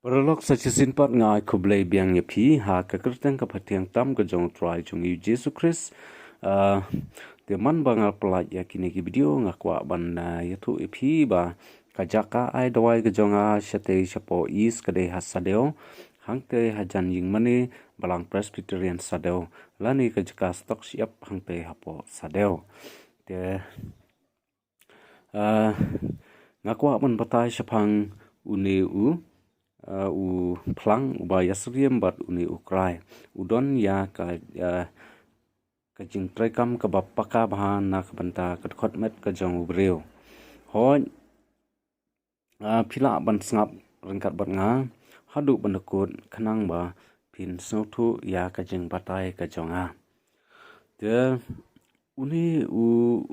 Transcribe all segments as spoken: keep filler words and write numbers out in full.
Paralok, sa shisien pat nga ai khublei biang ïa phi ha ka kyrteng ka pateng tam ka jong u Trai jong ngi u Jisu Khrist. Ah, te man ba nga pynlait ïa kine ki video, nga kwah ban, ah, ïathuh ïa phi ba ka jaka ai dawai ka jong nga shatei shapoh East ka dei ha Sadew, hangtei hajan ïing mane Balang Presbyterian Sadew, lane ka jaka stok shyiap hangtei hapoh Sadew. Te, ah, nga kwah ban batai shaphang une u, ah, u phlang uba ïasyriem bad une u krai. U don ïa ka, ah, ka jingtreikam kaba paka bha na ka bynta ka dkhot met ka jong u briew. Hooid, ah, phi lah ban sngap ryngkat bad nga haduh ban da kut khnang ba phin sngewthuh ïa ka jingbatai ka jong nga. Te une u,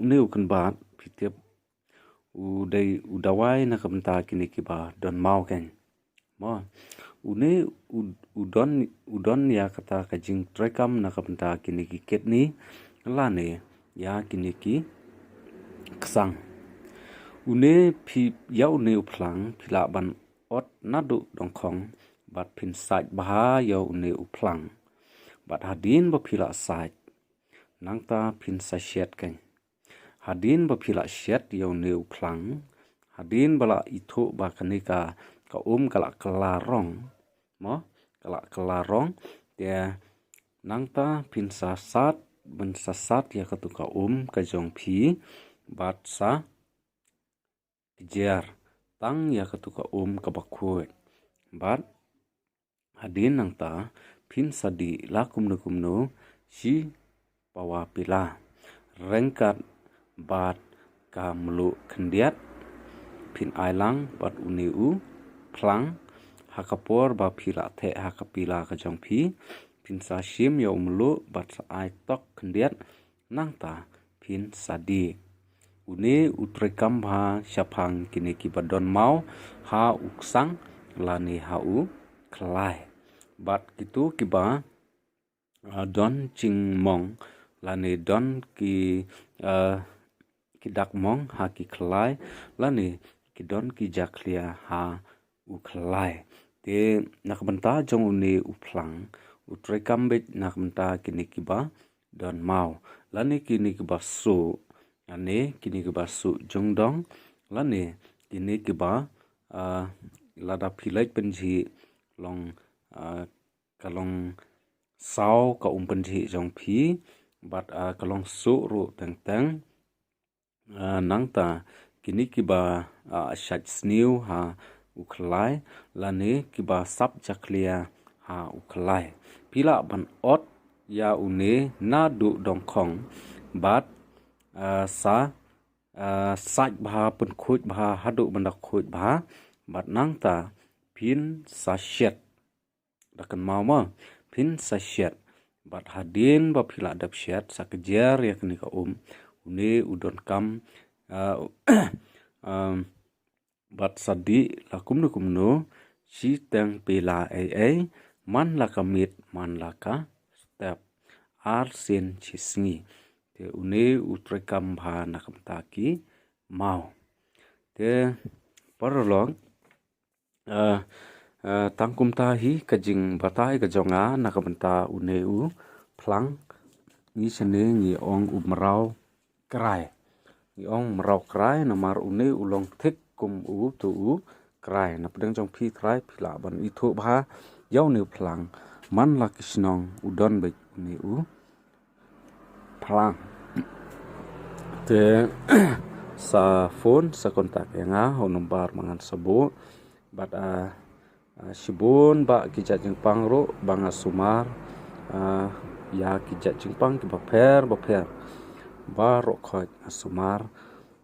une u kynbat, phi tip, u dei u dawai na ka bynta kine kiba don maw, keiñ. Mo, une u, u don, u don ïa kata ka jingtreikam na ka bynta kine ki kidney lane ïa kine ki ksang. Une phi, ïa une u phlang phi lah ban ot naduh dongkhong bad phin sait bha ïa une u phlang. Bad hadien ba phi lah sait, nangta phin sa shet, keiñ. Hadien ba phi lah shet ïa une u phlang, hadien ba lah ithuh ba kane ka, ka um ka lah kylla rong, mo, ka lah kylla rong, te nangta phin sa sat, ban sa sat ïa katu ka um ka jong phi, bad sa kjir tang ïa katu ka um kaba khuid. Bad hadien nangta phin sa dih la kumno kumno shi pawa pila ryngkat bad ka mluh khyndiat. Phin ai lang bad une u phlang ha ka por ba phi lah theh ha ka pila ka jong phi. Phin sa shim ïa u mluh bad sa ai tok khyndiat, nangta phin sa dih. Une u treikam bha shaphang kine kiba don maw ha u ksang lane ha u khlai. Bad kitu kiba, ah, don jingmong lane don ki, ah, ki dak mong ha ki khlai lane ki don ki jakhlia ha u khlai. Te na ka bynta jong une u phlang, u treikam beit na ka bynta kine kiba don maw lane kine kiba suh, lane kine kiba suh jingdong, lane kine kiba, ah, lada phi leit pynjhieh long, ah, ka long saw ka um pynjhieh jong phi, bad, ah, ka long suh ruh teng teng. Ah, nangta kine kiba, ah, shait sniew ha u khlai lane kiba sap jakhlia ha u khlai, phi lah ban ot ïa une naduh dongkhong bad, ah, sa, ah, sait bha, pynkhuid bha haduh ban da khuid bha, bad nangta phin sa shet. Da kynmaw mo, phin sa shet. Bad hadien ba phi lah dep shet, sa kjir ïa kane ka um, une u donkam, ah, um, bad sa dih la kumno kumno shiteng pila ei ei, man la ka miet man la ka step, ar sien shi sngi. Te une u treikam bha na ka bynta ki maw. Te paralok, ah, ah, tang kumta hi ka jingbatai ka jong nga na ka bynta une u phlang. Ngi shane ngi ong u mraw krai. Ngi ong mraw krai namar une u long thik kum utu u krai. Na pdeng jong phi trai phi lah ban ithuh bha ïa une u phlang. Man la ki shnong u don beit une u phlang. Te sa phone sa contact ïa nga ha u number ba ngan sa buh. Bad, ah, ah, shibun bah ki jait jingpang ruh ba nga sumar, ah, ïa ki jait jingpang kiba pher ba pher baroh khoit nga sumar.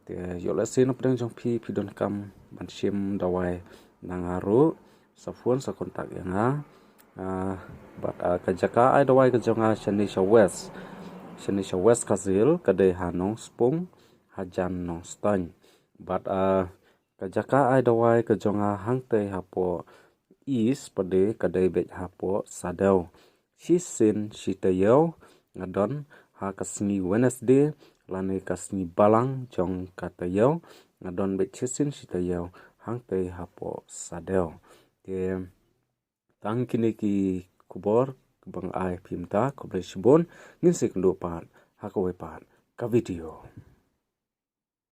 Te ïoh lehse na pdeng jong phi phi donkam ban shim dawai na nga ruh, sa phone sa contact ïa nga. Ah, bad, ah, ka jaka ai dawai ka jong nga shane sha West, shane sha West Khasi Hills, ka dei ha Nongspung, hajan Nongstoiñ. Bad, ah, ka jaka ai dawai ka jong nga hangtei hapoh East pat de ka dei beit hapoh Sadew. Shisien shi taïew nga don, ha ka sngi Wednesday lane ka sngi balang jong ka taïew, nga don beit shisien shi taïew hangtei hapoh Sadew. Te tang kine ki khubor ba nga ai phi mynta, khublei shibun, ngin sa ïakynduh pat ha kawei pat ka video.